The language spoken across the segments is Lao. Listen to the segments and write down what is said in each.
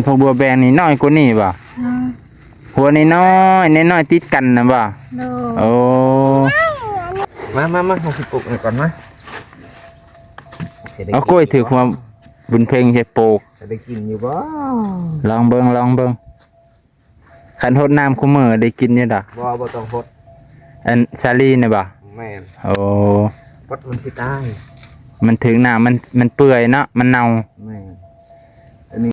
ຜັກບົວແບງນີ້ນ້ອຍກວ່ານີ້ບໍ່? ອືມ ຫົວນ້ອຍໆ ນ້ອຍໆ ຕິດກັນນະບໍ່? ໂດຍ ໂອ້ ມາ ມາ ມາ ເຮົາຊິປຸກໃຫ້ກ່ອນມາ. ເອົາກ້ວຍຖືກຫົວບຸນເພັງເຮັດປູກ ຈະໄດ້ກິນຢູ່ບໍ່? ລອງເບິ່ງ ລອງເບິ່ງ. ຄັນຫົດນ້ຳຄູ່ມື້ໄດ້ກິນຢູ່ດອກ. ບໍ່ ບໍ່ຕ້ອງຫົດ. ອັນສາລີນີ້ບໍ່? ແມ່ນ. ໂອ້ ຫົດມັນຊິຕາຍ. ມັນຖືກນ້ຳ ມັນ ມັນເປື່ອຍເນາະ ມັນເນົ່າ. ແມ່ນ. ອັນນີ້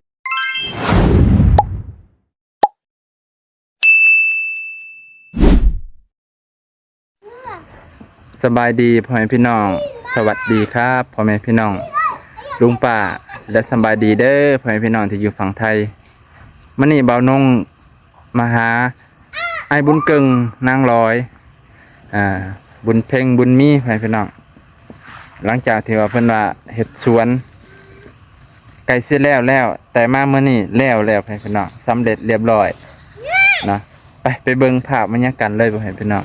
ສະບາຍດີພໍ່ແມ່ພີ່ນ້ອງ ສະຫວັດດີຄັບພໍ່ແມ່ພີ່ນ້ອງ ລຸງປ້າ ແລະ ສະບາຍດີເດີພໍ່ແມ່ພີ່ນ້ອງທີ່ຢູ່ຝັ່ງໄທ. ມື້ນີ້ບ່າວນົງມາຫາອ້າຍບຸນເກິ່ງ ນາງລອຍ ອ່າ ບຸນເພັງ ບຸນມີ ພໍ່ແມ່ພີ່ນ້ອງ. ຫຼັງຈາກທີ່ວ່າເພິ່ນວ່າເຮັດສວນໃກ້ຊິແລ້ວແລ້ວ ແຕ່ມາມື້ນີ້ແລ້ວແລ້ວ ພໍ່ແມ່ພີ່ນ້ອງ ສຳເລັດລຽບລ້ອຍເນາະ. ໄປ ໄປເບິ່ງພາບບັນຍາກາດເລີຍ ພໍ່ແມ່ພີ່ນ້ອງ.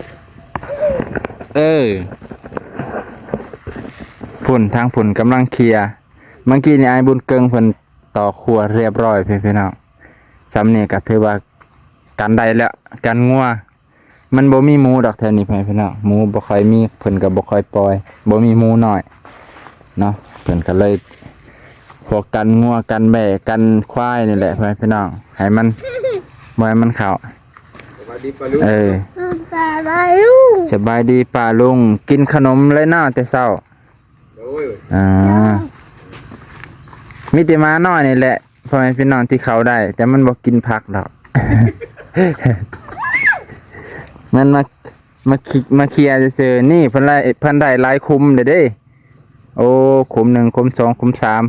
ເອີ ພຸ້ນ ທາງພຸ້ນກຳລັງເຄຍ. ເມື່ອກີ້ນີ້ອ້າຍບຸນເກິ່ງເພິ່ນຕໍ່ຂົວລຽບລ້ອຍ ພີ່ນ້ອງ. ສ່ຳນີ້ກໍຖືວ່າກັນໄດ້ແລ້ວ ກັນງົວ. ມັນບໍ່ມີໝູດອກແຖວນີ້ ພໍ່ແມ່ພີ່ນ້ອງ. ໝູບໍ່ຄ່ອຍມີ ເພິ່ນກໍບໍ່ຄ່ອຍປ່ອຍ ບໍ່ມີໝູນ້ອຍເນາະ. ເພິ່ນກໍເລີຍ ພວກກັນງົວ ກັນແບ້ ກັນຄວາຍນີ້ແຫຼະ ພໍ່ແມ່ພີ່ນ້ອງ ໃຫ້ມັນ ບໍ່ໃຫ້ມັນເຂົ້າ. ສະບາຍດີປ້າລຸງ. ເອີ ສະບາຍດີປ້າລຸງ. ສະບາຍດີປ້າລຸງ. ກິນຂະໜົມເລີຍເນາະແຕ່ເຊົ້າ. ໂດຍ ອ່າ ມີແຕ່ໝານ້ອຍນີ້ແຫຼະ ພໍ່ແມ່ພີ່ນ້ອງທີ່ເຂົ້າໄດ້ ແຕ່ມັນບໍ່ກິນຜັກດອກ. ມັນມາ ມາຄິ ມາເຄຍຊື່ໆ. ນີ້ເພິ່ນໄດ້ ເພິ່ນໄດ້ຫຼາຍຂຸມເດ້ເດ້. ໂອ້ ຂຸມໜຶ່ງ ຂຸມສອງ ຂຸມສາມ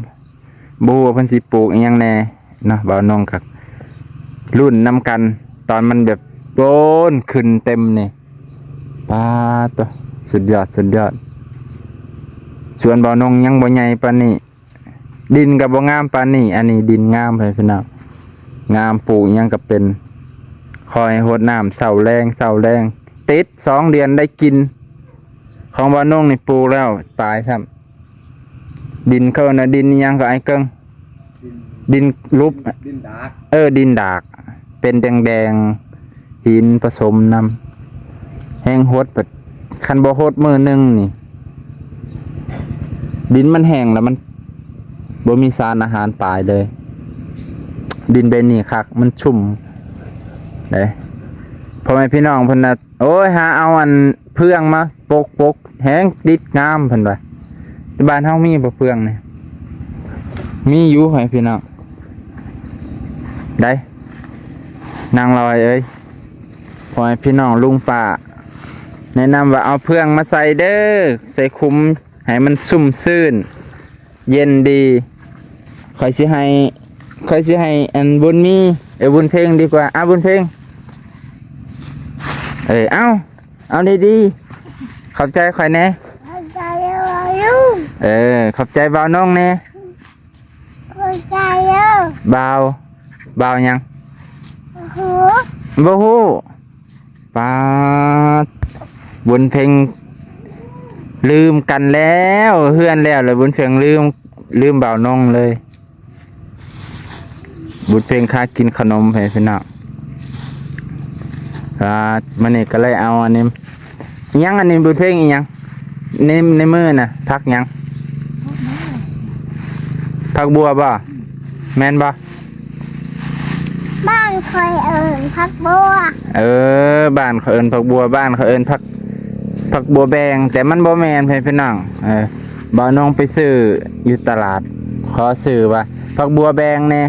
ບໍ່ຮູ້ວ່າເພິ່ນຊິປູກອີ່ຫຍັງແດ່ເນາະ. ບ່າວນົງກໍລຸ້ນນຳກັນ ຕອນມັນແບບໂດນຂຶ້ນເຕັມນີ້. ປາດໂທ້ ສຸດຍອດ ສຸດຍອດ. ສວນບ່າວນົງຍັງບໍ່ໃຫຍ່ປານນີ້ ດິນກໍບໍ່ງາມປານນີ້. ອັນນີ້ດິນງາມ ພີ່ນ້ອງ ງາມ ປູກຫຍັງກໍເປັນ. ຄອຍຫົດນ້ຳເຊົ້າແລງ ເຊົ້າແລງ ຕິດສອງເດືອນໄດ້ກິນ. ຂອງບ່າວນົງນີ້ປູກແລ້ວຕາຍຊ້ຳ. ດິນເຂົາເອີ້ນວ່າດິນອີ່ຫຍັງກໍອ້າຍເກິ່ງ? ດິນ ດິນຫຼຸບ ດິນດາກ. ເອີ ດິນດາກ ເປັນແດງໆ ຫີນປະສົມນຳ. ແຮງຫົດ ຄັນບໍ່ຫົດມື້ໜຶ່ງນີ້ ດິນມັນແຫ້ງແລ້ວ ມັນບໍ່ມີສານອາຫານປາຍເລີຍ. ດິນແບບນີ້ຄັກ ມັນຊຸ່ມເດ້. ພໍ່ແມ່ພີ່ນ້ອງເພິ່ນນະ ໂອ້ຍ ຫາເອົາອັນເຟືອງມາປົກໆ ແຮງຕິດງາມເພິ່ນວ່າ. ແຕ່ບ້ານເຮົາມີບໍ່ເຟືອງນີ້? ມີຢູ່ ພໍ່ແມ່ພີ່ນ້ອງ. ໄດ້ ນາງລອຍເອີຍ ພໍ່ແມ່ພີ່ນ້ອງ ລຸງປ້າ ແນະນຳວ່າເອົາເຟືອງມາໃສ່ເດີ ໃສ່ຂຸມ ໃຫ້ມັນຊຸ່ມຊື່ນ ເຢັນດີ. ຂ້ອຍຊິໃຫ້ ຂ້ອຍຊິໃຫ້ອັນບຸນມີ ເອີ ບຸນເພັງດີກວ່າ. ອ່າ ບຸນເພັງ ເອີ ເອົາ ເອົາດີໆ ຂອບໃຈຂ້ອຍແດ່. ຂອບໃຈເດີລຸງ. ເອີ ຂອບໃຈບ່າວນົງແດ່. ຂອບໃຈເດີ. ບ່າວ ບ່າວຫຍັງ? ບໍ່ຮູ້ ບໍ່ຮູ້. ປາດ ບຸນເພັງລືມກັນແລ້ວ ເຮືອນແລ້ວ ແລ້ວບຸນເພັງລືມ ລືມບ່າວນົງເລີຍ. ບຸນເພັງຄາກິນຂະໜົມ ພີ່ນ້ອງ. ປາດ ມື້ນີ້ກໍເລີຍເອົາອັນນີ້ ອີ່ຫຍັງອັນນີ້ ບຸນເພັງ ອີ່ຫຍັງໃນ ໃນມືນະ? ຜັກຫຍັງ? ຜັກບົວບໍ່? ແມ່ນບໍ່? ບ້ານຂ້ອຍເອີ້ນຜັກບົວ. ເອີ ບ້ານເຂົາເອີ້ນຜັກບົວ ບ້ານເຂົາເອີ້ນຜັກ ຜັກບົວແບງ ແຕ່ມັນບໍ່ແມ່ນ ພີ່ນ້ອງ. ເອີ ບ່າວນົງໄປຊື້ຢູ່ຕະຫຼາດ ຂໍຊື້ວ່າຜັກບົວແບງແດ່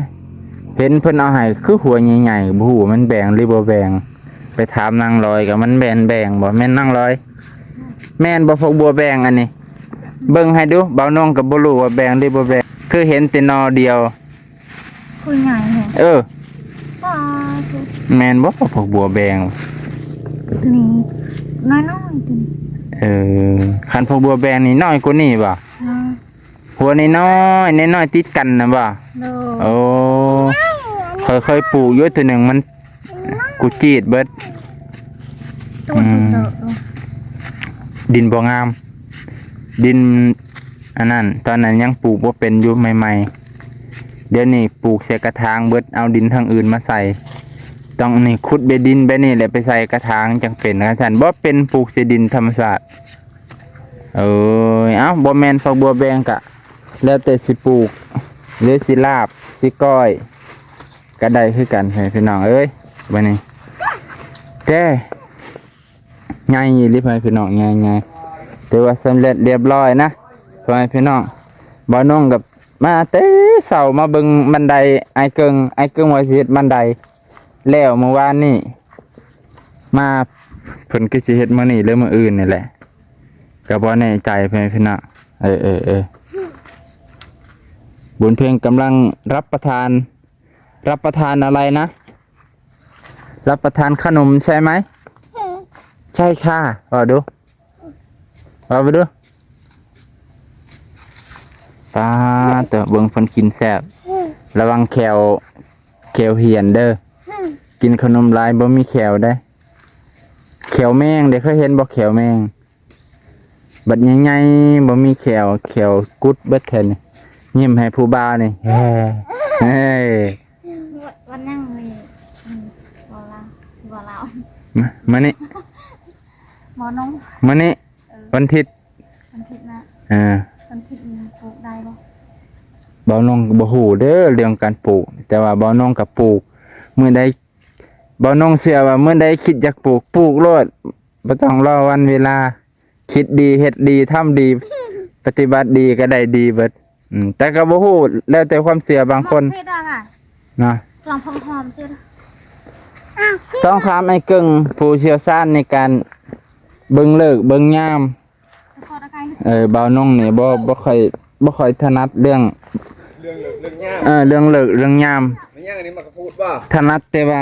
ເຫັນເພິ່ນເອົາໃຫ້ຄືຫົວໃຫຍ່ໆ ບໍ່ຮູ້ວ່າມັນແບງຫຼືບໍ່ແບງ. ໄປຖາມນາງລອຍກໍມັນແມ່ນແບງບໍ່ ແມ່ນນາງລອຍ? ແມ່ນບໍ່ ຜັກບົວແບງອັນນີ້? ເບິ່ງໃຫ້ດູ ບ່າວນົງກໍບໍ່ຮູ້ວ່າແບງຫຼືບໍ່ແບງ ຄືເຫັນແຕ່ໜໍ່ດຽວ. ຄືໃຫຍ່ແທ້. ເອີ ປາດໂທ້ ແມ່ນບໍ່ ພວກ ພວກບົວແບງ? ໂຕນີ້ນ້ອຍໆ ໂຕນີ້. ເອີ ຄັນພວກບົວແບງນີ້ນ້ອຍກວ່ານີ້ບໍ່? ນ້ອຍ ຫົວນ້ອຍໆ ນ້ອຍໆ ຕິດກັນນະບໍ່? ໂດຍ. ໂອ້ ຂ້ອຍເຄີຍປູກຢູ່ ໂຕໜຶ່ງມັນ ກູຈີດເບິດ. ອືມ ດິນບໍ່ງາມ ດິນອັນນັ້ນ ຕອນນັ້ນຍັງປູກບໍ່ເປັນຢູ່ໃໝ່ ດຽວນີ້ປູກໃສ່ກະຖາງເບິດ ເອົາດິນທາງອື່ນມາໃສ່. ຕ້ອງນີ້ ຂຸດເບດດິນແບບນີ້ແຫຼະ ໄປໃສ່ກະຖາງ ຈັ່ງເປັນ. ຄັນຊັ້ນບໍ່ເປັນ ປູກໃສ່ດິນທຳມະຊາດ. ເອີຍ ເອົ້າ ບໍ່ແມ່ນຝັກບົວແບງ ກະແລ້ວແຕ່ຊິປູກ ຫຼືຊິລາບ ຊິກ້ອຍ ກະໄດ້ຄືກັນ ພີ່ນ້ອງເອີຍ. ບັດນີ້ແຕ່ ໃຫຍ່ອີ່ຫຼີ ພໍ່ແມ່ພີ່ນ້ອງ ໃຫຍ່ໆ ຖືວ່າສຳເລັດລຽບຮ້ອຍນະ ພໍ່ແມ່ພີ່ນ້ອງ. ບ່າວນົງກັບມາແຕ່ເຊົ້າ ມາເບິ່ງບັນໄດອ້າຍເກິ່ງ. ອ້າຍເກິ່ງວ່າຊິເຮັດບັນໄດແລ້ວມື້ວານນີ້ ມາ ເພິ່ນຄືຊິເຮັດມື້ນີ້ ຫຼືມື້ອື່ນນີ້ແຫຼະ ກະບໍ່ແນ່ໃຈ ພໍ່ແມ່ພີ່ນ້ອງ. ເອີໆໆ ບຸນເພັງກຳລັງຮັບປະທານ ຮັບປະທານອະໄລນະ? ຮັບປະທານຂະໜົມໃຊ່ໄໝ? ໃຊ່ຄ່ະ. ເວົ້າດູ ເວົ້າໄປດູ. ປາດເຕີ ເບິ່ງເພິ່ນກິນແຊບ. ລະວັງແຂ້ວ ແຂ້ວຫ້ຽນເດີ້. ກິນຂະໜົມຫຼາຍບໍ່ມີແຂ້ວເດ້. ແຂ້ວແມງເດ້ ເຄີຍເຫັນບໍ່ແຂ້ວແມງ? ບັດໃຫຍ່ໆ ບໍ່ມີແຂ້ວ ແຂ້ວກຸດເບິດແທ້ນີ້. ຍິ້ມໃຫ້ຜູ້ບ່າວນີ້ ເຮີ້ ເຮີ້. ວັນຫຍັງນີ້? ອືມ ເວົ້າລາວ ເວົ້າລາວ ມາ ມານີ້ ໝໍນົງ ມານີ້. ເອີ ວັນທິດ ວັນທິດນະ. ເອີ ວັນທິດນີ້ປູກໄດ້ບໍ່? ບ່າວນົງກະບໍ່ຮູ້ເດີ້ເລື່ອງການປູກ ແຕ່ວ່າບ່າວນົງກະປູກ ມື້ໃດ ບ່າວນົງເຊື່ອວ່າມື້ໃດຄິດຢາກປູກ ປູກໂລດ ບໍ່ຕ້ອງລໍວັນເວລາ. ຄິດດີ ເຮັດດີ ທຳດີ ປະຕິບັດດີ ກະໄດ້ດີເບິດ. ອືມ ແຕ່ກະບໍ່ຮູ້ ແລ້ວແຕ່ຄວາມເຊື່ອບາງຄົນ ເນາະ. ລອງຜັກຫອມຊິ ຕ້ອງຖາມອ້າຍເກິ່ງ ຜູ້ຊ່ຽວຊານໃນການເບິ່ງເລີກເບິ່ງຍາມ. ເອີ ບ່າວນົງນີ້ບໍ່ ບໍ່ຄ່ອຍ ບໍ່ຄ່ອຍຖະໜັດເລື່ອງ ເລື່ອງເລີກເລື່ອງຍາມ. ເອີ ເລື່ອງເລີກເລື່ອງຍາມ. ແມ່ນຫຍັງອັນນີ້ ໝາກກະພູດບໍ່? ຖະໜັດແຕ່ວ່າ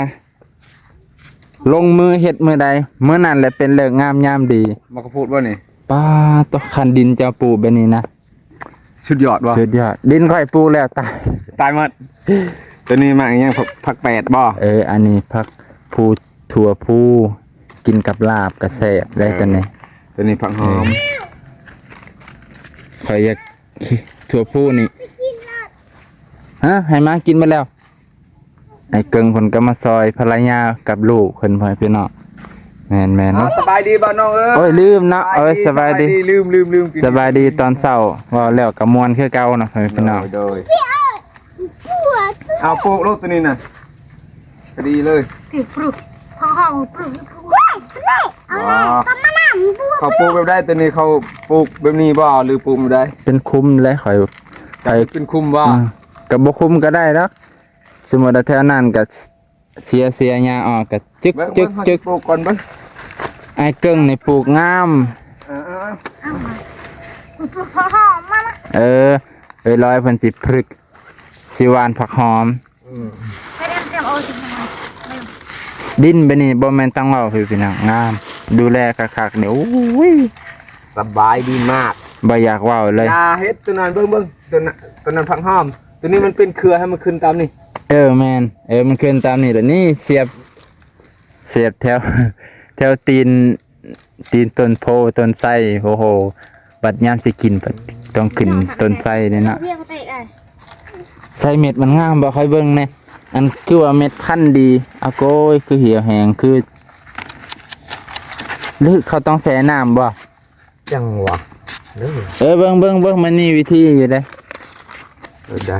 ລົງມືເຮັດມື້ໃດ ມື້ນັ້ນແຫຼະເປັນເລີກງາມຍາມດີ. ໝາກກະພູດບໍ່ນີ້? ປາດໂທ້ ຄັນດິນເຈົ້າປູກແບບນີ້ນະ ສຸດຍອດບໍ່? ສຸດຍອດ. ດິນຂ້ອຍປູກແລ້ວຕາຍ ຕາຍໝົດ. ໂຕນີ້ໝາກຫຍັງ? ຜັກ ຜັກແປດບໍ່? ເອີ ອັນນີ້ຜັກພູ ຖົ່ວພູ ກິນກັບລາບກະແຊບໄດ໋. ເອີ ໂຕນີ້ ໂຕນີ້ຜັກຫອມ. ເອີ ຂ້ອຍຢາກ ຖົ່ວພູນີ້ ຮະ ໃຫ້ໝາກິນໝົດແລ້ວ. ອ້າຍເກິ່ງເພິ່ນກະມາຊ່ອຍພັນລະຍາກັບລູກເພິ່ນ ພໍ່ແມ່ພີ່ນ້ອງ. ແມ່ນໆ ເນາະ. ສະບາຍດີບ່າວນ້ອງເອີຍ. ໂອ້ຍ ລືມເນາະ. ເອີຍ ສະບາຍດີ ສະບາຍດີ ລືມໆໆ ສະບາຍດີຕອນເຊົ້າ. ເວົ້າແລ້ວກະມ່ວນຄືເກົ່າເນາະ ພໍ່ແມ່ພີ່ນ້ອງ. ໂດຍໆ ເອົາປູກໂລດໂຕນີ້ນະ ກະດີເລີຍ. ເຂົາປູກແບບໃດໂຕນີ້? ເຂົາປູກແບບນີ້ບໍ່ ຫຼືປູກແບບໃດ? ເປັນຄຸ້ມແຫຼະ ຂ້ອຍ ຂ້ອຍ ເປັນຄຸ້ມບໍ່? ອືມ ກະບໍ່ຄຸ້ມກະໄດ້ດອກ. ສົມມຸດວ່າແຖວນັ້ນກະເສຍ ເສຍຫຍ້າອອກກະຈຶກ ເບິ່ງ ຈຶກ ເບິ່ງ ເຮົາ ຈຶກ ຊິປູກກ່ອນເບິ່ງ. ອ້າຍເກິ່ງນີ້ປູກງາມ. ເອີ ເອີ ເອີ ເອົາມາ ເອີ ເອີຍ ລອຍເພິ່ນຊິພຶກ ຊິຫວ່ານຜັກຫອມ. ອືມ ໄປເດີນຕຽມເອົາຊິມາ. ດິນແບບນີ້ບໍ່ແມ່ນຕ້ອງເວົ້າ ພີ່ນ້ອງ ງາມ ດູແລຄັກໆນີ້ ໂອ້ຍ ສະບາຍດີມາກ ບໍ່ຢາກເວົ້າເລີຍ. ຢ່າເຮັດໂຕນັ້ນ ເບິ່ງ ເບິ່ງ ໂຕນັ້ນ ໂຕນັ້ນຜັກຫອມ. ໂຕນີ້ມັນເປັນເຄືອ ໃຫ້ມັນຂຶ້ນຕາມນີ້. ເອີ ແມ່ນ ເອີ ມັນຂຶ້ນຕາມນີ້ແຫຼະ. ນີ້ສຽບ ສຽບແຖວ ແຖວຕີນ ຕີນຕົ້ນໂພຕົ້ນໄຊ. ໂອ້ໂຫ ບັດຍາມຊິກິນ ບັດຕ້ອງຂຶ້ນຕົ້ນໄຊນີ້ເນາະ. ໃສ່ເມັດມັນງາມບໍ່? ຂ້ອຍເບິ່ງແດ່ ອັນຄືວ່າເມັດພັນດີ. ອາໂກຍ ຄືຫ່ຽວແຮງ ຄື ຫຼືເຂົາຕ້ອງແຊ່ນ້ຳບໍ່? ຈັ່ງຫວະ ເອີ ເບິ່ງ ເບິ່ງ ເບິ່ງ ມັນມີວິທີຢູ່ເດ້. ເອີ ໄດ້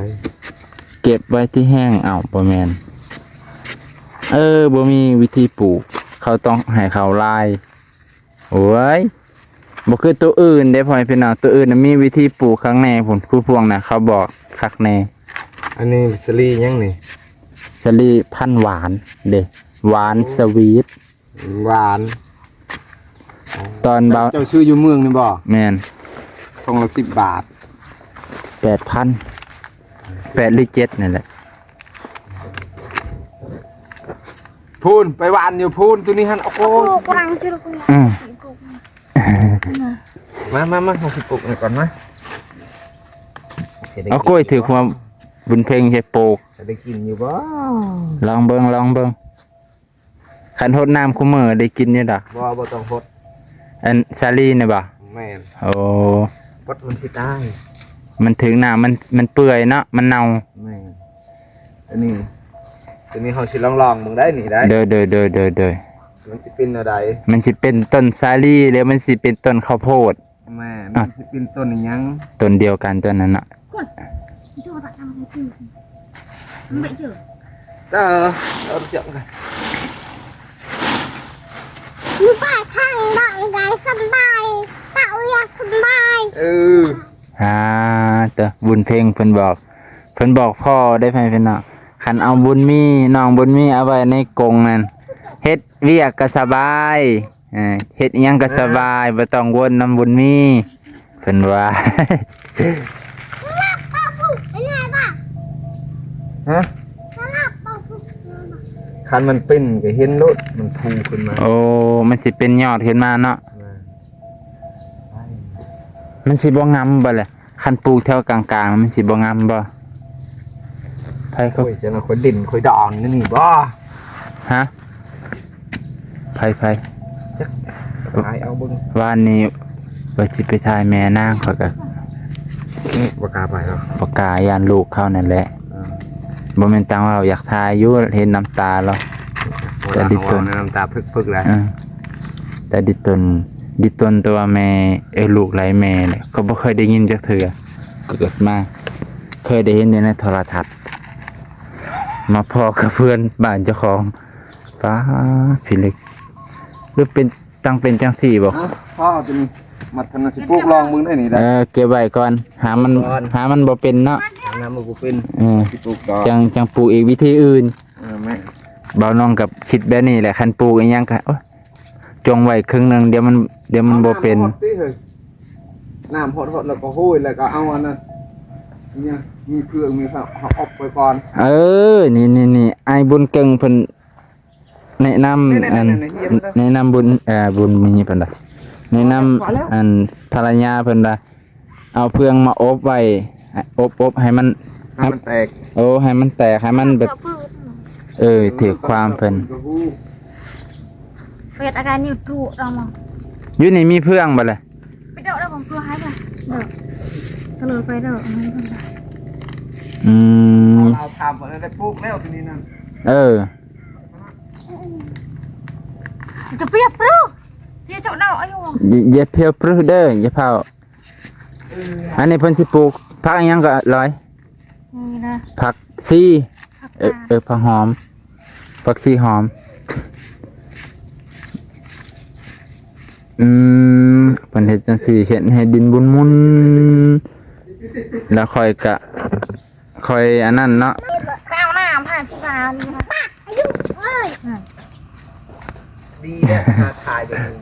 ເກັບໄວ້ທີ່ແຫ້ງ. ເອົ້າ ບໍ່ແມ່ນ ເອີ ບໍ່ມີວິທີປູກ ເຂົາຕ້ອງໃຫ້ເຂົາລາຍ. ໂອ້ຍ ບໍ່ຄືໂຕອື່ນເດ້ ພໍ່ແມ່ພີ່ນ້ອງ. ໂຕອື່ນນະມີວິທີປູກຄັກແນ່ພຸ້ນ ຜູ້ພວກນະເຂົາບອກຄັກແນ່. ອັນນີ້ສາລີຫຍັງນີ້? ສາລີພັນຫວານເດ້ ຫວານ ໂອ້ ສະວີດ. ຫວານ. ຕອນເບົາ ເຈົ້າຊື້ຢູ່ເມືອງນີ້ບໍ່? ແມ່ນ. ຖົງລະສິບບາດ. ແປດພັນ ແປດຫຼື ເຈັດ ນີ້ແຫຼະ. ພຸ້ນ ໄປຫວ່ານຢູ່ພຸ້ນ ໂຕນີ້ຫັ້ນ. ໂອ້ໂຫ ອືມ ມາ ມາ ມາ ເຮົາຊິປູກນີ້ກ່ອນມາ. ເອົາກ້ວຍຖືກຫົວບຸນເພັງເຮັດປູກ ຈະໄດ້ກິນຢູ່ບໍ່? ລອງເບິ່ງ ລອງເບິ່ງ. ຄັນຫົດນ້ຳຄູ່ມື້ໄດ້ກິນຢູ່ດອກ. ບໍ່ ບໍ່ຕ້ອງຫົດ. ອັນສາລີນີ້ບໍ່? ແມ່ນ. ໂອ້ ຫົດມັນຊິຕາຍ. ມັນຖືກນ້ຳ ມັນ ມັນເປື່ອຍເນາະ ມັນເນົ່າ. ແມ່ນ. ອັນນີ້ ຕົວນີ້ເຮົາຊິລອງໆເບິ່ງໄດ໋ນີ້ໄດ໋. ໂດຍ ໂດຍ ໂດຍ ໂດຍ ໂດຍ. ມັນຊິເປັນແນວໃດ? ມັນຊິເປັນຕົ້ນສາລີ ຫຼືມັນຊິເປັນຕົ້ນເຂົ້າໂພດ? ແມ່ນ. ອ່ະ ມັນຊິເປັນຕົ້ນອີ່ຫຍັງ? ຕົ້ນດຽວກັນຕົ້ນນັ້ນນະ. ເອີ ເອົາຈັກ ຢູ່ບ້ານທາງບ້ານໄດ້ສຳບາຍ ຕາວຽກສຳບາຍ. ເອີ ອ່າ ເຕີ ບຸນເພັງເພິ່ນບອກ ເພິ່ນບອກພໍ່ໄດ້ ພໍ່ແມ່ພີ່ນ້ອງ ຄັນເອົາບຸນມີ ນ້ອງບຸນມີເອົາໄວ້ໃນກົງນັ້ນ ເຮັດວຽກກໍສະບາຍ ເອີ ເຮັດອີ່ຫຍັງກໍສະບາຍ ບໍ່ຕ້ອງວົນນຳບຸນມີ ເພິ່ນວ່າ. ຮະ? ຄັນມັນເປັນກໍເຫັນໂລດ ມັນຟູຂຶ້ນມາ. ໂອ້ ມັນຊິເປັນຍອດຂຶ້ນມາເນາະ. ແມ່ນ. ມັນຊິບໍ່ງາມບໍ່ລະ? ຄັນປູກແຖວກາງໆ ມັນຊິບໍ່ງາມບໍ່? ໃຜເຂົາ ໂອ້ຍ ຈັ່ງນັ້ນຂ້ອຍຫຼິ້ນຂ້ອຍດອນຢູ່ນີ້ບໍ່? ຮະ? ໃຜ ໃຜ? ຈັກ ຖ່າຍເອົາເບິ່ງ. ວານນີ້ວ່າຊິໄປຖ່າຍແມ່ນາງ ຂ້ອຍກໍ ອືມ ບໍ່ກ້າໄປເນາະ ບໍ່ກ້າ ຢ້ານລູກເຂົານັ້ນແຫຼະ. ເອີ ບໍ່ແມ່ນຕ່າງເວົ້າ ຢາກຖ່າຍຢູ່ ເຫັນນ້ຳຕາລາວ ແຕ່ດິດຕົນ ນ້ຳຕາເພິກໆ ແຫຼະ. ເອີ ແຕ່ດິດຕົນ ດິດຕົນແຕ່ວ່າແມ່ ເອີ ລູກໄຫຼແມ່ແຫຼະ ກໍບໍ່ເຄີຍໄດ້ຍິນຈັກເທື່ອ ເກີດມາເຄີຍໄດ້ເຫັນແຕ່ໃນໂທລະທັດ ມາພໍ້ກັບເພື່ອນບ້ານເຈົ້າຂອງ. ປ້າ ພິລຶກ ຫຼືເປັນ ຕັ້ງເປັນຈັ່ງຊີ້ບໍ່? ເອົາ ພໍຕົວນີ້ ມັດເທົ່ານັ້ນ ຊິປູກລອງເບິ່ງໄດ້ນີ້ໄດ໋. ເອີ ເກັບໄວ້ກ່ອນ ຫາມັນ ຫາມັນບໍ່ເປັນເນາະ ຫາມັນບໍ່ເປັນ. ເອີ ຊິປູກດອກ ຈັ່ງ ຈັ່ງປູກອີກວິທີອື່ນ. ເອີ ແມ່ນ. ບ່າວນ້ອງກໍຄິດແບບນີ້ແຫຼະ ຄັນປູກອີ່ຫຍັງກໍ ໂອ້ຍ ຈົ່ງໄວ້ເຄິ່ງໜຶ່ງ ດຽວມັນ ດຽວມັນບໍ່ເປັນ. ເອົານ້ຳມາຫົດຕິເຮີ້ຍ ນ້ຳຫົດໆ ແລ້ວກໍໂຮຍ ແລ້ວກໍເອົາອັນນັ້ນ ມີເຟືອງ ມີເຟືອງ ເອົາອົບໄປກ່ອນ. ເອີ ນີ້ໆໆ ອ້າຍບຸນເກິ່ງເພິ່ນແນະນຳ ແນະນຳ ອັນ ແນະນຳບຸນ ເອີ ບຸນມີເພິ່ນວ່າ ແນະນຳ ພໍແລ້ວ ອັນ ພັນລະຍາເພິ່ນວ່າ ເອົາເຟືອງມາອົບໄວ້ ອົບ ອົບໃຫ້ມັນ ໃຫ້ມັນແຕກ. ໂອ້ ໃຫ້ມັນແຕກ ໃຫ້ມັນແບບ ເອີ ຖືກຄວາມເພິ່ນ ເຮັດອາການຢູ່ທຸດອກມາ. ຢູ່ນີ້ມີເຟືອງບໍ່ລະ? ໄປເດາະແລ້ວຂອງເຟືອງໃຫ້ເດີ ເດີ ກໍເລີຍໄປເດີ. ອືມ ເຮົາຖາມເພິ່ນໄດ້ປູກແລ້ວທີ່ນີ້ນັ້ນ. ເອີ ຈະປຽບປຶ ຈະເຈາະເດົາອາຍຸ ຢ່າ ຢ່າພຽວປຶເດີ ຢ່າພ້າວ. ອັນນີ້ເພິ່ນຊິປູກຜັກອີ່ຫຍັງກໍລອຍ? ນີ້ນະ ຜັກຊີ ຜັກ ເອີ ເອີ ຜັກຫອມ ຜັກຊີຫອມ. ອືມ ເພິ່ນເຮັດຈັ່ງຊີ້ ເຮັດໃຫ້ດິນບຸນໝຸ່ນ ແລ້ວຂ້ອຍກະ ຂ້ອຍອັນນັ້ນເນາະ ໄປເອົານ້ຳໃຫ້ຜູ້ສາວນີ້ນະ. ອືມ ດີແລ້ວ ຫາຖ່າຍເບິ່ງ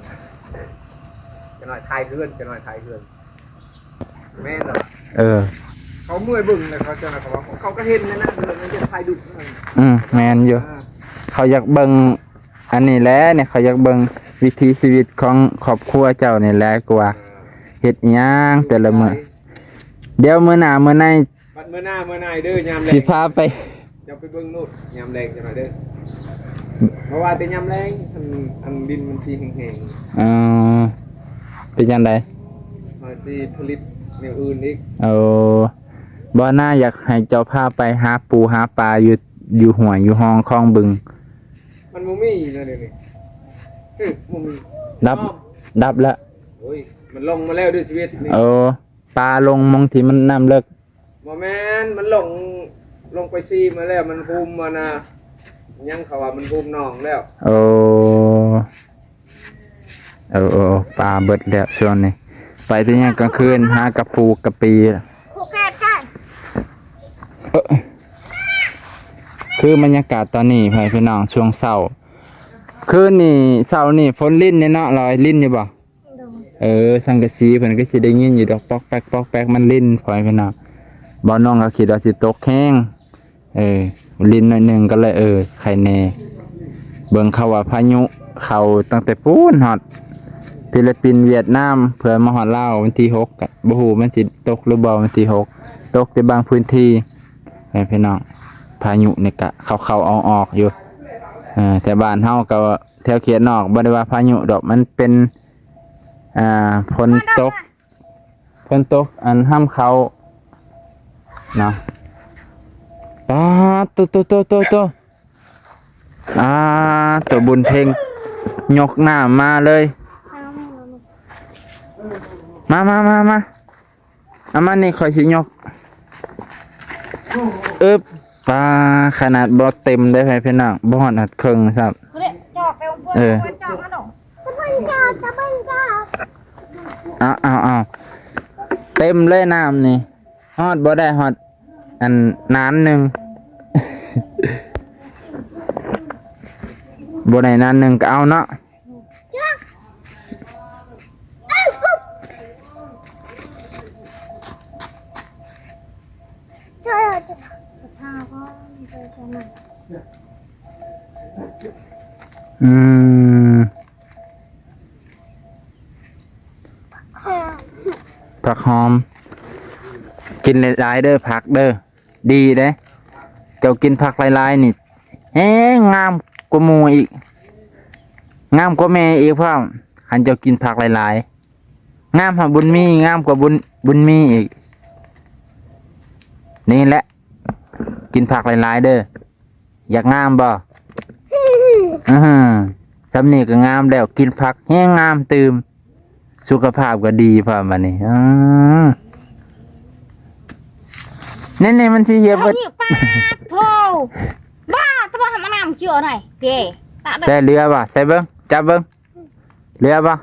ຈະໜ້ອຍຖ່າຍເຮືອນ ຈະໜ້ອຍຖ່າຍເຮືອນ. ແມ່ນແລ້ວ ເອີ ເຂົາເມື່ອຍເບິ່ງແລ້ວ ເຂົາຈະ ເຂົາວ່າ ເຂົາກໍເຫັນນັ້ນນະ ເລື່ອງເຮັດຖ່າຍດຸ. ອືມ ແມ່ນຢູ່ ອ່າ ເຂົາຢາກເບິ່ງອັນນີ້ແຫຼະນີ້ ເຂົາຢາກເບິ່ງວິຖີຊີວິດຂອງຄອບຄົວເຈົ້ານີ້ແຫຼະ ກວ່າ ອ່າ ເຮັດຫຍັງແຕ່ລະມື້. ດຽວມື້ໜ້າມື້ໃນ ບັດມື້ໜ້າມື້ໃນເດີ ຍາມແລງຊິພາໄປ ເຈົ້າໄປເບິ່ງໂລດຍາມແລງຈັກໜ້ອຍເດີ ເພາະວ່າແຕ່ຍາມແລງ ອັນ ອັນດິນມັນຊິແຫ້ງໆ. ອໍ ເປັນຈັ່ງໃດ? ມັນຊິຜະລິດແນວອື່ນອີກ. ໂອ້ ບໍ່ນາ ຢາກໃຫ້ເຈົ້າພາໄປຫາປູຫາປາຢູ່ ຢູ່ຫ້ວຍຢູ່ຮ່ອງຄອງບຶງ. ມັນບໍ່ມີແລ້ວດຽວນີ້ ເອີ ບໍ່ມີ ດັບ ດັບແລ້ວ. ໂອ້ຍ ມັນລົງມາແລ້ວເດີ ຊາວເອັດນີ້. ໂອ້ ປາລົງໝ່ອງທີ່ມັນນ້ຳເລິກ. ບໍ່ແມ່ນ ມັນລົງ ລົງໄປຊີມາແລ້ວ ມັນຫຸ້ມອັນນະ ຫຍັງເຂົາວ່າມັນຫຸ້ມໜອງແລ້ວ. ໂອ້ ເອີ ເອີ ເອີ ປາເບິດແລ້ວຊ່ວງນີ້ ໄປແຕ່ຍາມກາງຄືນ ຫາກະປູກະປີ. ເອີ ຄືບັນຍາກາດຕອນນີ້ ພໍ່ແມ່ພີ່ນ້ອງ ຊ່ວງເຊົ້າ ຄືນນີ້ ເຊົ້ານີ້ຝົນລິນນີ້ເນາະ ລອຍ ລິນຢູ່ບໍ່? ໂດຍ ເອີ ສັງກະສີເພິ່ນກໍຊິໄດ້ຍິນຢູ່ດອກ ປອກແປກ ປອກແປກ ມັນລິນ ພໍ່ແມ່ພີ່ນ້ອງ. ບ່າວນ້ອງກໍຄິດວ່າຊິຕົກແຮງ ເອີ ລິນໜ້ອຍໜຶ່ງກໍເລີຍ ເອີ ໄຄແນ່. ເບິ່ງເຂົາວ່າພາຍຸເຂົ້າຕັ້ງແຕ່ປູ້ນຮອດຟີລິບປິນ ຫວຽດນາມ ເພື່ອມາຮອດລາວວັນທີຫົກ ກໍບໍ່ຮູ້ມັນຊິຕົກຫຼືບໍ່ວັນທີຫົກ ຕົກແຕ່ບາງພື້ນທີ່ ແມ່ນພີ່ນ້ອງ. ພາຍຸນີ້ກະເຂົ້າໆອອກໆຢູ່ ເອີ ແຕ່ບ້ານເຮົາກໍແຖວເຂດນອກ ບໍ່ໄດ້ວ່າພາຍຸດອກ ມັນເປັນ ອ່າ ຝົນຕົກ ຝົນຕົກອັນຫ້ຳເຂົ້າເນາະ. ປາດ ໂຕ ໂຕ ໂຕ ໂຕ ໂຕ ອ່າ ໂຕ ບຸນເພັງຍົກນ້ຳມາເລີຍ. ມາ ມາ ມາ ມາ ເອົາມານີ້ ຂ້ອຍຊິຍົກ. ອຶບ ປາ ຂະໜາດບໍ່ເຕັມເດ້ ພີ່ນ້ອງ ບໍ່ຮອດ ຮອດເຄິ່ງຊ້ຳ. ເອີ ເອົາ ເອົາ ເອົາ ເຕັມເລີຍນ້ຳນີ້. ຮອດບໍ່ໄດ້ຮອດອັນນານໜຶ່ງ ບໍ່ໄດ້ນານໜຶ່ງກໍເອົາເນາະ. ອືມ ຜັກຫອມ ກິນຫຼາຍໆເດີ ຜັກເດີ ດີເດ້. ເຈົ້າກິນຜັກຫຼາຍໆນີ້ແຮງງາມກວ່າໝູ່ອີກ ງາມກວ່າແມ່ອີກພ້ອມ. ຄັນເຈົ້າກິນຜັກຫຼາຍໆ ງາມຫາບຸນມີ ງາມກວ່າບຸນ ບຸນມີອີກ. ນີ້ແຫຼະ ກິນຜັກຫຼາຍໆເດີ. ຢາກງາມບໍ່? ອື ສ່ຳນີ້ກໍງາມແລ້ວ ກິນຜັກແຮງງາມຕື່ມ ສຸຂະພາບກໍດີພ້ອມບັດນີ້. ອື ນີ້ໆ ມັນຊິຫຽບເບິດ. ເອົານີ້ ປາດໂທ ບ້າ ແຕ່ວ່າໃຫ້ມັນງາມເຈີໄດ ເດ້ ຕາເດີ ແຕ່ເຫຼືອບໍ່? ໃສ່ເບິ່ງ ຈັບເບິ່ງ ເຫຼືອບໍ່?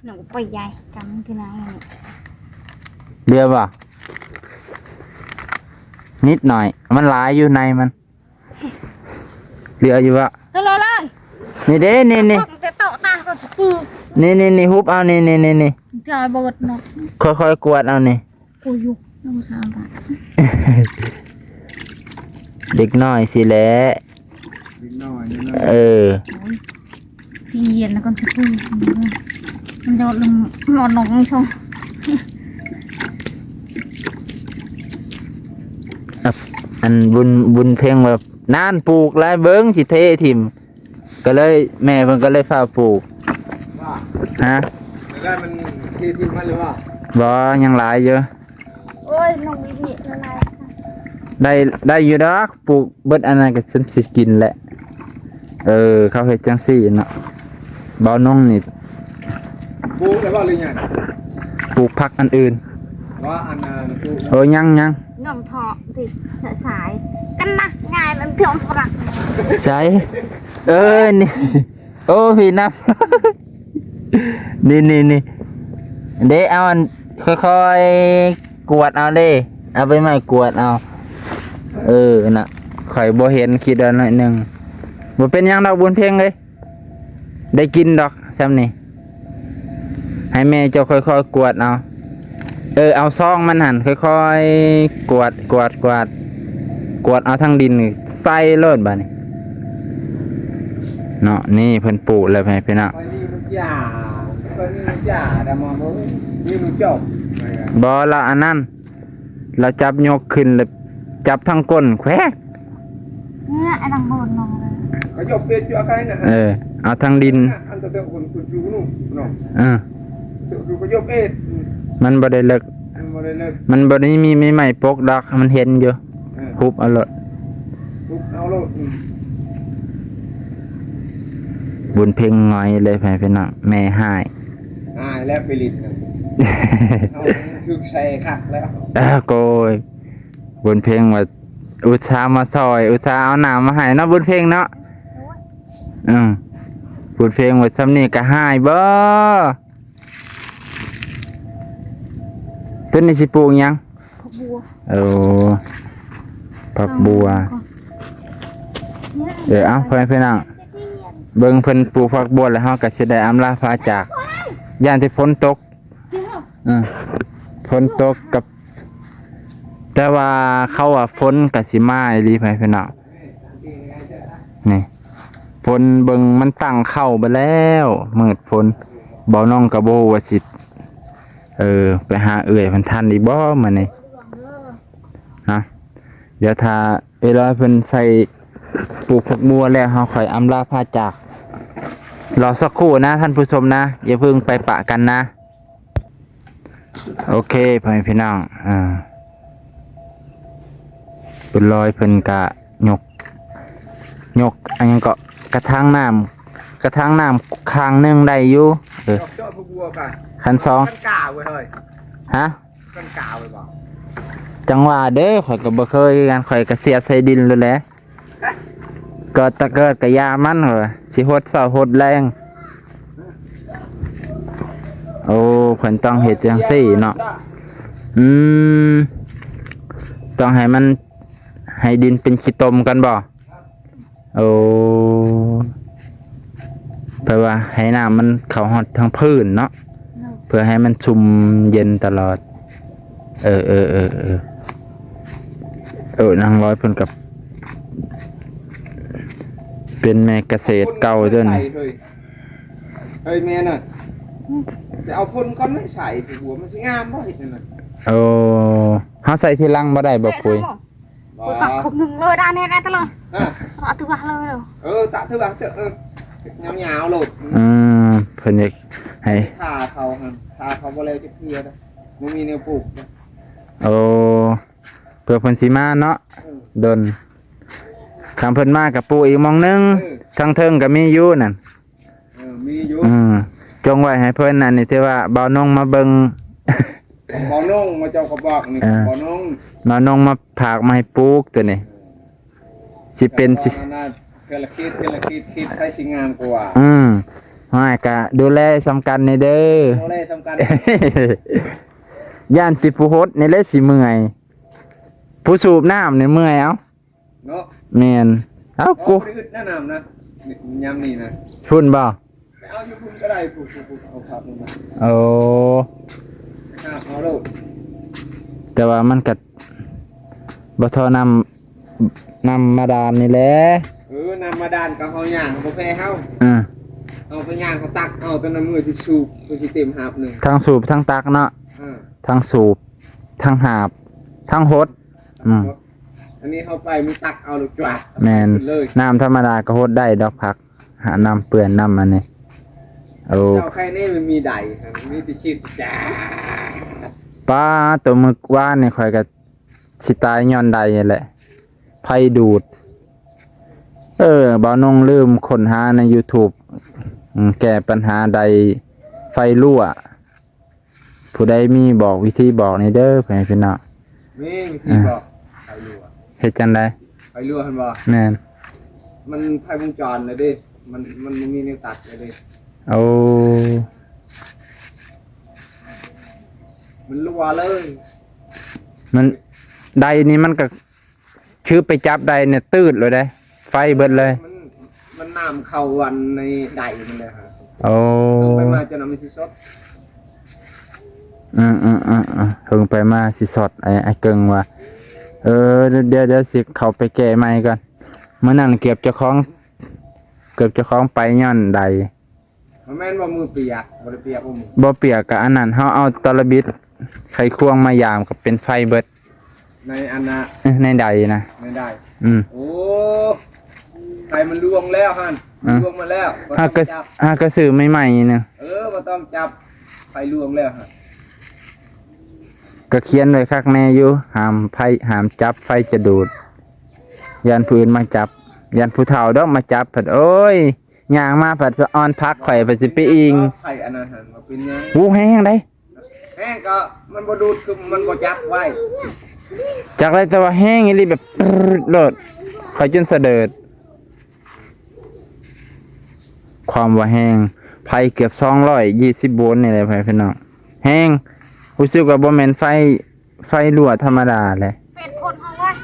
ໜູໄປໃຫຍ່ກັນຄືນາຍ ເຫຼືອບໍ່? ນິດໜ້ອຍ ມັນຫຼາຍຢູ່ໃນມັນ ເຫຼືອຢູ່ບໍ່? ເລີຍ ນີ້ເດ້ ນີ້ໆ ແຕ່ໂຕະຕາກໍປູ ນີ້ໆໆ ຮຸບເອົາ ນີ້ໆໆ ຈອຍເບິດເນາະ ຄ່ອຍໆກວດເອົານີ້. ໂອ້ຍ ເດັກນ້ອຍຊີ້ແຫຼະ ເດັກນ້ອຍນີ້ນະ ເອີ ໂອ້ຍ ທີ່ເຢັນແລ້ວກໍສະປຸຍ ມັນຍອດລົງ ນອນນອກນ້ອງຊ່ອງ. ອັບ ອັນບຸນ ບຸນເພັງວ່າ ນັ້ນ ປູກຫຼາຍ ເບິ່ງຊິເທຖິ້ມ. ກໍເລີຍ ແມ່ເພິ່ນກໍເລີຍຟ້າວປູກ. ຮະ? ໄດ້ມັນທີ່ ທີ່ມັນ ຫຼືວ່າ? ບໍ່ ຍັງຫຼາຍຢູ່. ໂອ້ຍ ນ້ອງວິວິລະລາຍ ໄດ້ ໄດ້ຢູ່ດອກ ປູກເບິດອັນນັ້ນກໍສ່ຳຊິກິນແຫຼະ. ເອີ ເຂົາເຮັດຈັ່ງຊີ້ເນາະ ບ່າວນົງນີ້. ປູກແລ້ວບໍ່ ຫຼືຍັງ? ປູກຜັກອັນອື່ນ. ວ່າອັນນັ້ນປູກ ເອີ ຍັງ ຍັງ ງອມເທາະຕິ ສາຍກັນນະ ງ່າຍນັ້ນເຖື່ອຝຣັ່ງ ໃສ? ເອີ ນີ້ ໂອ້ ພີ່ນຳ ນີ້ໆໆ ເດ້ ເອົາອັນ ຄ່ອຍໆກວດເອົາເດ້ ເອົາໃບໄມ້ກວດເອົາ. ເອີ ນະ ຂ້ອຍບໍ່ເຫັນ ຄິດວ່າໜ້ອຍໜຶ່ງ ບໍ່ເປັນຫຍັງດອກ ບຸນເພັງເອີຍ. ໄດ້ກິນດອກຊ່ຳນີ້ ໃຫ້ແມ່ເຈົ້າຄ່ອຍໆກວດເອົາ. ເອີ ເອົາຊອງມັນຫັ້ນ ຄ່ອຍໆກວດ ກວດ ກວດ ກວດເອົາທັງດິນໃສ່ໂລດບາດນີ້ເນາະ. ນີ້ເພິ່ນປູກແລ້ວ ພີ່ນ້ອງ ບໍ່ລະອັນນັ້ນ ລາວຈັບຍົກຂຶ້ນ ລະຈັບທັງກົ້ນແຂວກ ເອີ ເອົາທັງດິນ ເອີ ມັນບໍ່ໄດ້ເລິກ ມັນບໍ່ໄດ້ມີໄມ້ປົກດອກ ມັນເຫັນຢູ່ ເອີ ຮຸບເອົາໂລດ ບຸນເພັງຫງອຍເລີຍ ພີ່ນ້ອງ ແມ່ຮ້າຍ ຮ້າຍແລ້ວໄປຫຼິ້ນນະ ເຮົາຖືກໃສ່ຄັກແລ້ວ ໂກຍ. ບຸນເພັງວ່າ ອຸດສ່າມາຊ່ອຍ ອຸດສ່າເອົານ້ຳມາໃຫ້ເນາະ ບຸນເພັງເນາະ. ອືມ ບຸນເພັງວ່າຊ່ຳນີ້ກະຮ້າຍບໍ່? ຕົ້ນນີ້ຊິປູກຫຍັງ? ຜັກບົວ ເອີ ຜັກບົວ. ເອີ ເອົາ ພໍ່ແມ່ພີ່ນ້ອງ ເບິ່ງເພິ່ນປູກຜັກບົວແລ້ວ ເຮົາກະຊິໄດ້ອຳລາພາຈາກ ຢ້ານແຕ່ຝົນຕົກ. ເອີ ຝົນຕົກກັບ ແຕ່ວ່າເຂົາວ່າຝົນກະຊິມາອີ່ຫຼີ ພໍ່ແມ່ພີ່ນ້ອງ. ນີ້ ຝົນເບິ່ງມັນຕັ້ງເຂົ້າໄປແລ້ວ ມືດຝົນ ບ່າວນ້ອງກະບໍ່ຮູ້ວ່າຊິ ເອີ ໄປຫາເອື້ອຍເພິ່ນທັນອີກບໍ່ມື້ນີ້ ຮະ? ດຽວຖ້າເອື້ອຍລອຍເພິ່ນໃສ່ປູກຜັກບົວແລ້ວ ເຮົາຄ່ອຍອຳລາພາຈາກ. ລໍສັກຄູ່ນະທ່ານຜູ້ຊົມນະ ຢ່າເພິ່ງໄປປະກັນນະ. ໂອເຄ ພໍ່ແມ່ພີ່ນ້ອງ ອ່າ ໄປ ບຸນລອຍເພິ່ນກະຍົກ ຍົກອັນຫຍັງເກາະ ກະຖາງນ້ຳ ກະຖາງນ້ຳຂ້າງໜຶ່ງໄດ້ຢູ່. ເອີ ເຈາະ ເຈາະບໍ່ບົວກະ ຄັນສອງ ຄັນກາເວີຍເຮີ້ຍ. ຮະ? ຄັນກາເວີຍບໍ່? ຈັ່ງວ່າເດີ ຂ້ອຍກໍບໍ່ເຄີຍຄືກັນ ຂ້ອຍກໍສຽບໃສ່ດິນໂລດແຫຼະ. ເກີດຕະເກີດກະຢ່າມັນ ເອີ ຊິຫົດເຊົ້າຫົດແລງ. ໂອ້ ເພິ່ນຕ້ອງເຮັດຈັ່ງຊີ້ເນາະ. ອືມ ຕ້ອງໃຫ້ມັນ ໃຫ້ດິນເປັນຂີ້ຕົມກ່ອນບໍ່? ໂອ້ ແປວ່າໃຫ້ນ້ຳມັນເຂົ້າຮອດທາງພື້ນເນາະ ເພື່ອໃຫ້ມັນຊຸ່ມເຢັນຕະຫຼອດ. ເອີ ເອີ ເອີ ເອີ ເອີ ນາງລອຍເພິ່ນກໍເປັນແມ່ກະເສດເກົ່າເດ້ນີ້. ເຮີ້ຍ ເຮີ້ຍ ແມ່ນະ ໄປເອົາພົ່ນກ່ອນໄວ້ໃສ່ ຫົວມັນຊິງາມບໍ່ເຮັດນັ້ນນະ. ໂອ້ ເຮົາໃສ່ທີຫຼັງບໍ່ໄດ້ບໍ່? ປຸ໋ຍ ບໍ່ ຕັກຄົບໜຶ່ງເລີຍ ໄດ້ແນ່ ໄດ້ຕະຫຼອດ. ຮະ? ຕະຖືວ່າເລີຍເດີ. ເອີ ຕະຖືວ່າເທີ ເອີ ຍາວໆໂລດ. ອືມ ເພິ່ນຢາກໃຫ້ ຖ້າເຂົາຫັ້ນ ຖ້າເຂົາບໍ່ແລ້ວຈັກເທື່ອນະ ບໍ່ມີແນວປູກ. ໂອ້ ເພື່ອເພິ່ນຊິມາເນາະ. ເອີ ດົນ ຄັນເພິ່ນມາກໍປູກອີກໝ່ອງໜຶ່ງ. ເອີ ທາງເທິງກໍມີຢູ່ນັ້ນ. ເອີ ມີຢູ່. ອືມ ຈົ່ງໄວ້ໃຫ້ເພິ່ນ ອັນນີ້ຖືວ່າບ່າວນົງມາເບິ່ງ ບ່າວນົງມາເຈົ້າກໍບອກນີ້. ເອີ ບ່າວນົງ ບ່າວນົງມາຝາກມາໃຫ້ປູກໂຕນີ້. ເອີ ຊິເປັນ ເຈົ້າກໍອັນນັ້ນ ເທື່ອລະຂີດ ເທື່ອລະຂີດ ຂີດໃຜຊິງາມກວ່າ. ອືມ ຫ້ອຍ ກະດູແລສ່ຳກັນນີ້ເດີ ດູແລສ່ຳກັນ. ຢ້ານແຕ່ຜູ້ຫົດນີ້ແຫຼະຊິເມື່ອຍ ຜູ້ສູບນ້ຳນີ້ເມື່ອຍ ເອົ້າ. ເນາະ ແມ່ນ. ເອົ້າ ໂອ້ ກູ ບໍ່ໄດ້ອຶດນະນ້ຳນະ ຍາມນີ້ນະ. ພຸ້ນບໍ່? ໄປເອົາຢູ່ພຸ້ນກໍໄດ້ ພຸ້ນ ພຸ້ນ ພຸ້ນ ເອົາພາບພຸ້ນນະ. ໂອ້ ໄປຫາບເອົາໂລດ. ແຕ່ວ່າມັນກໍບໍ່ທໍ່ນ້ຳ ນ້ຳບາດານນີ້ແຫຼະ. ເອີ ນ້ຳບາດານກໍເຮົາຍ່າງ ເຮົາບໍ່ແພ້ເຮົາ. ເອີ ເຮົາໄປຍ່າງ ເຮົາຕັກເອົາ ຕອນນັ້ນມື້ທີ່ສູບ ເພິ່ນຊິເຕັມຫາບໜຶ່ງ ທັງສູບທັງຕັກເນາະ. ເອີ ທັງສູບ ທັງຫາບ ທັງຫົດ. ອືມ ອັນນີ້ເຮົາໄປມີຕັກເອົາແລ້ວຈວດ. ແມ່ນ ເລີຍ ນ້ຳທຳມະດາກໍຫົດໄດ້ດອກຜັກ ຫານ້ຳເປື້ອນນ້ຳອັນນີ້. ໂອ້ ເຈົ້າໄຄນີ້ມັນມີໃດ ມີແຕ່ຊິດຈ້າ. ປ້າ ໂຕມື້ວານນີ້ຂ້ອຍກໍຊິຕາຍຍ້ອນໃດນີ້ແຫຼະ ໄຟດູດ. ເອີ ບ່າວນົງລືມຄົ້ນຫາໃນຢູທູບ ອືມ ແກ້ປັນຫາໃດໄຟຮົ່ວ. ຜູ້ໃດມີບອກວິທີບອກແດ່ເດີ ພໍ່ແມ່ພີ່ນ້ອງ. ມີວິທີບອກ ໄຟຮົ່ວ. ເຮັດຈັ່ງໃດ? ໄຟຮົ່ວຫັ້ນບໍ່? ແມ່ນ. ມັນໄຟວົງຈອນແລ້ວເດ້ ມັນ ມັນບໍ່ມີແນວຕັດແລ້ວເດ້. ໂອ້ ມັນຮົ່ວເລີຍ. ມັນ ໃດນີ້ມັນກໍ ຄືໄປຈັບໄດ້ນີ້ ຕືດເລີຍເດ້ ໄຟເບິດເລີຍ. ມັນ ມັນນ້ຳເຂົ້າອັນໃນໄດມັນເດ້. ໂອ້ ເພິ່ງໄປມາຈົນມັນຊິຊັອດ. ອືມໆໆໆ ເພິ່ງໄປມາຊິຊັອດ ອ້າຍ ອ້າຍເກິ່ງວ່າ. ເອີ ດຽວ ດຽວຊິເຂົ້າໄປແກ້ໃໝ່ກ່ອນ. ມື້ນັ້ນເກືອບເຈົ້າຂອງ ເກືອບເຈົ້າຂອງໄປຍ້ອນໄດ. ບໍ່ແມ່ນວ່າມືປຽກ ບໍ່ໄດ້ປຽກບໍ່ມື. ບໍ່ປຽກກໍອັນນັ້ນ ເຮົາເອົາຕະລະບິດໄຂຄວງມາຢາມກໍເປັນໄຟເບິດ. ໃນອັນນະ ເອີ ໃນໃດນະ ໃນໃດ. ອືມ ໂອ້ ໄຟມັນລ່ວງແລ້ວຫັ້ນ. ອ່ະ ມັນລ່ວງມາແລ້ວ ຫາກະ ຫາກະຊື້ໃໝ່ໆນະ. ເອີ ບໍ່ຕ້ອງຈັບ ໄຟລ່ວງແລ້ວຫັ້ນ. ກໍຂຽນໄວ້ຄັກແນ່ຢູ່ ຫ້າມໄຟ ຫ້າມຈັບ ໄຟຈະດູດ. ຢ້ານຜູ້ອື່ນມາຈັບ ຢ້ານຜູ້ເຖົ້າດອກມາຈັບພັດ ໂອ້ຍ ຍ່າງມາພັດສະອອນຜັກຂ້ອຍ ພັດຊິໄປອີງ. ໄຟອັນນັ້ນຫັ້ນວ່າເປັນຫຍັງ? ໂອ້ ແຮງໃດ໋. ແຮງກໍມັນບໍ່ດູດ ຄືມັນບໍ່ຈັບໄວ້. ຈັກໄດ້ແຕ່ວ່າແຮງອີ່ຫຼີ ແບບປຶດໂລດ ຂ້ອຍຈົນສະເດີດ. ຄວາມວ່າແຮງ ໄຟເກືອບສອງຮ້ອຍຊາວໂວນນີ້ແຫຼະ ພໍ່ແມ່ພີ່ນ້ອງ. ແຮງ ຮູ້ສຶກວ່າບໍ່ແມ່ນໄຟ ໄຟຮົ່ວທຳມະດາແຫຼະ. ເປັນຜົນເຮົາເວີຍ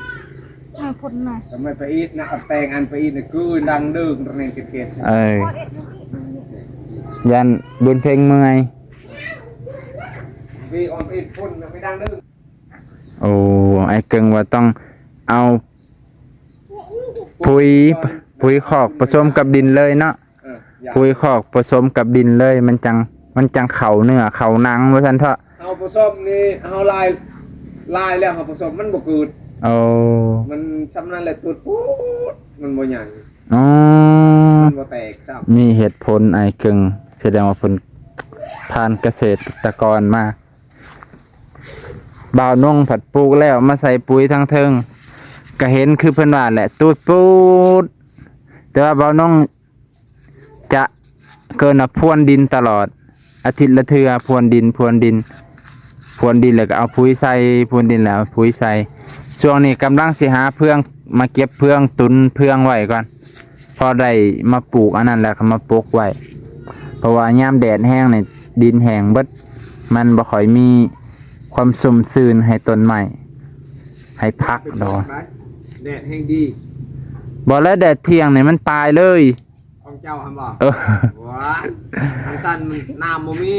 ເອີ ຜົນນະ. ທຳໄມໄປອີກນະ ເອົາແປງອັນໄປອີກນະ ຄືດັງເດີກຣະເນນເກດເກດ. ເອີ ຢ້ານບຸນເພັງເມື່ອຍ. ໄປອອກໄປອີກຜົນນະ ໄປດັງເດີກ. ໂອ້ ອ້າຍເກິ່ງວ່າຕ້ອງເອົາ ປຸ໋ຍ ປຸ໋ຍຄອກປະສົມກັບດິນເລີຍເນາະ. ເອີ ປຸ໋ຍຄອກປະສົມກັບດິນເລີຍ ມັນຈັ່ງ ມັນຈັ່ງເຂົ້າເນື້ອເຂົ້າໜັງວ່າຊັ້ນເຖາະ. ເຮົາປະສົມນີ້ ເຮົາລາຍ ລາຍແລ້ວເຮົາປະສົມມັນບໍ່ກືດ. ໂອ້ ມັນຊ່ຳນັ້ນແຫຼະ ຕຸດປຸດ ມັນບໍ່ຫຍັງ. ອໍ ມັນບໍ່ແຕກຊ້ຳ. ມີເຫດຜົນອ້າຍເກິ່ງ ສະແດງວ່າເພິ່ນຜ່ານກະເສດຕະກອນມາ. ບ່າວນົງພັດປູກແລ້ວມາໃສ່ປຸ໋ຍທາງເທິງ. ກະເຫັນຄືເພິ່ນວ່າແຫຼະ ຕູດປູດ. ແຕ່ວ່າບ່າວນົງຈະເອີ້ນວ່າພວນດິນຕະຫຼອດ ອາທິດລະເທື່ອ ພວນດິນ ພວນດິນ ພວນດິນ ແລ້ວກໍເອົາປຸຍໃສ່ ພວນດິນ ແລ້ວເອົາປຸຍໃສ່. ຊ່ວງນີ້ກຳລັງຊິຫາເຟືອງ ມາເກັບເຟືອງ ຕຸນເຟືອງໄວ້ກ່ອນ ພໍໄດ້ມາປູກອັນນັ້ນແລ້ວກໍມາປົກໄວ້ ເພາະວ່າຍາມແດດແຮງນີ້ ດິນແຫ້ງເບິດ ມັນບໍ່ຄ່ອຍມີຄວາມຊຸ່ມຊື່ນໃຫ້ຕົ້ນໄມ້ ໃຫ້ຜັກດອກ. ແດດແຮງດີ ບໍ່ແລ້ວ ແດດທ່ຽງນີ້ມັນຕາຍເລີຍ. ຂອງເຈົ້າຫັ້ນບໍ່? ເອີ ວ້າ ຄັນຊັ້ນມັນ ນ້ຳບໍ່ມີ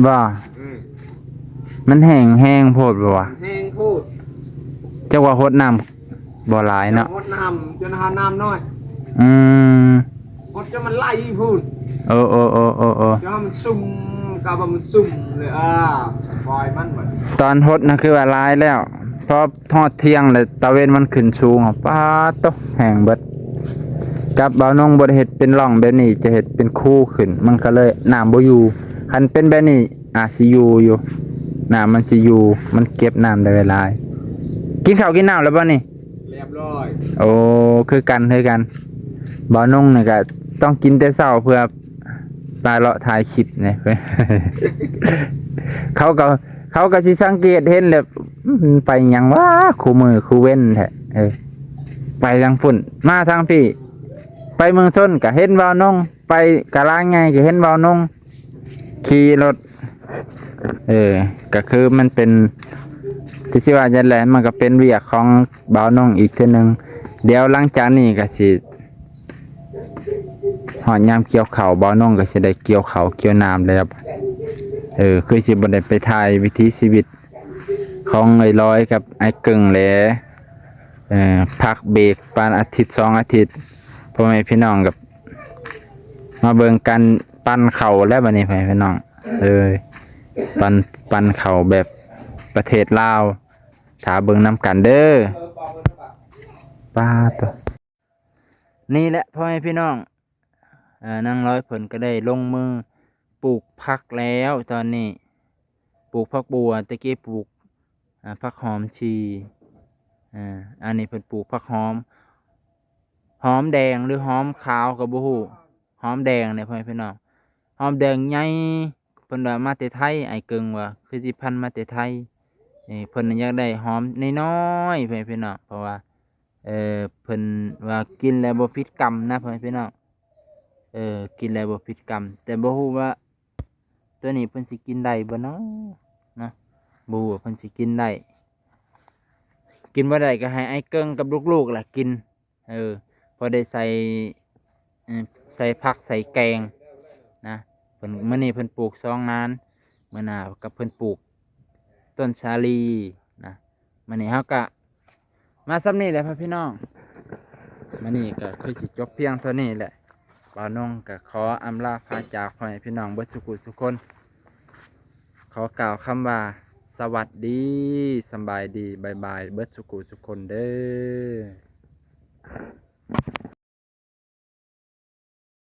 ບໍ່? ອືມ ມັນແຫ້ງແຮງໂພດບໍ່ວະ? ແຫ້ງໂພດ ຈັກວ່າຫົດນ້ຳບໍ່ຫຼາຍເນາະ ຫົດນ້ຳຈົນຫານ້ຳນ້ອຍ. ອືມ ຫົດຈົນມັນໄຫຼພຸ້ນ. ເອີໆໆໆໆ ຈົນໃຫ້ມັນຊຸ່ມ ກະວ່າມັນຊຸ່ມເລີຍ ເອີ ປ່ອຍມັນບັດ. ຕອນຫົດນະຄືວ່າຫຼາຍແລ້ວ ພໍຮອດທ່ຽງແລ້ວ ຕາເວັນມັນຂຶ້ນສູງ ປາດໂທ້ ແຫ້ງເບິດ. ກັບບ່າວນົງບໍ່ໄດ້ເຮັດເປັນຮ່ອງແບບນີ້ ຈະເຮັດເປັນຄູຂຶ້ນ ມັນກໍເລີຍນ້ຳບໍ່ຢູ່. ຄັນເປັນແບບນີ້ອາດຊິຢູ່ຢູ່ ນ້ຳມັນຊິຢູ່ ມັນເກັບນ້ຳໄດ້ຫຼາຍ. ກິນເຂົ້າກິນນ້ຳແລ້ວບໍ່ນີ້? ຮຽບຮ້ອຍ. ໂອ້ ຄືກັນ ຄືກັນ. ບ່າວນົງນີ້ກໍຕ້ອງກິນແຕ່ເຊົ້າເພື່ອ ມາເລາະຖ່າຍຄລິບນີ້ ເຂົາກໍ ເຂົາກໍຊິສັງເກດເຫັນແຫຼະ ອືມ ໄປຫຍັງວະ ຄູ່ມື້ຄູ່ເວັນແທ້. ເອີ ໄປທາງພຸ້ນ ມາທາງພີ້ ໄປເມືອງຊົນກໍເຫັນບ່າວນົງ ໄປກະລາງໃຫຍ່ກໍເຫັນບ່າວນົງຂີ່ລົດ. ເອີ ກໍຄືມັນເປັນ ຊິ ຊິວ່າຈັ່ງໃດ ມັນກໍເປັນວຽກຂອງບ່າວນົງອີກເທື່ອໜຶ່ງ. ດຽວຫຼັງຈາກນີ້ກໍຊິ ຮອດຍາມກ່ຽວເຂົ້າ ບ່າວນົງກໍຊິໄດ້ກ່ຽວເຂົ້າກ່ຽວນ້ຳແລ້ວ. ເອີ ຄືຊິບໍ່ໄດ້ໄປຖ່າຍວິຖີຊີວິດຂອງເອື້ອຍລອຍກັບອ້າຍເກິ່ງແຫຼະ. ເອີ ພັກເບກປານອາທິດສອງອາທິດ ພໍ່ແມ່ພີ່ນ້ອງກໍມາເບິ່ງການປັ່ນເຂົ້າແລ້ວບັດນີ້ ພໍ່ແມ່ພີ່ນ້ອງ. ເອີ ປັ່ນ ປັ່ນເຂົ້າແບບປະເທດລາວ ຖ້າເບິ່ງນຳກັນເດີ. ປາດໂທ້ ນີ້ແຫຼະ ພໍ່ແມ່ພີ່ນ້ອງ ເອີ ນາງລອຍເພິ່ນກໍໄດ້ລົງມືປູກຜັກແລ້ວຕອນນີ້. ປູກຜັກບົ່ວ ແຕ່ກີ້ປູກ ອາ ຜັກຫອມຊີ ອາ ອັນນີ້ເພິ່ນປູກຜັກຫອມ ຫອມແດງ ຫຼື ຫອມຂາວກໍບໍ່ຮູ້ ຫອມແດງເດ້ ພໍ່ແມ່ພີ່ນ້ອງ ຫອມແດງໃຫຍ່. ເພິ່ນວ່າມາແຕ່ໄທ ອ້າຍເກິ່ງວ່າ ຄືຊິພັນມາແຕ່ໄທ. ເອີ ເພິ່ນຢາກໄດ້ຫອມນ້ອຍໆ ພໍ່ແມ່ພີ່ນ້ອງ ເພາະວ່າ ເອີ ເພິ່ນວ່າກິນແລ້ວບໍ່ຜິດກຳນະ ພໍ່ແມ່ພີ່ນ້ອງ. ເອີ ກິນແລ້ວບໍ່ຜິດກຳ ແຕ່ບໍ່ຮູ້ວ່າ ໂຕນີ້ເພິ່ນຊິກິນໄດ້ບໍ່ເນາະ ເນາະ ບໍ່ຮູ້ວ່າເພິ່ນຊິກິນໄດ້ ກິນບໍ່ໄດ້ກໍໃຫ້ອ້າຍເກິ່ງກັບລູກໆລະກິນ. ເອີ ພໍໄດ້ໃສ່ ເອີ ໃສ່ຜັກໃສ່ແກງນະ. ເພິ່ນ ມື້ນີ້ເພິ່ນປູກສອງນານ ມື້ໜ້າກໍເພິ່ນປູກຕົ້ນສາລີນະ. ມື້ນີ້ເຮົາກະມາສ່ຳນີ້ແຫຼະພໍ່ແມ່ພີ່ນ້ອງ ມື້ນີ້ກໍຄືຊິຈົບພຽງເທົ່ານີ້ແຫຼະ. ບ່າວນົງກໍຂໍອຳລາພາຈາກພໍ່ແມ່ພີ່ນ້ອງເບິດສູ່ຜູ້ສູ່ຄົນ ຂໍກ່າວຄຳວ່າ ສະຫວັດດີ ສະບາຍດີ ບາຍບາຍ ເບິດສູ່ຜູ້ສູ່ຄົນເດີ.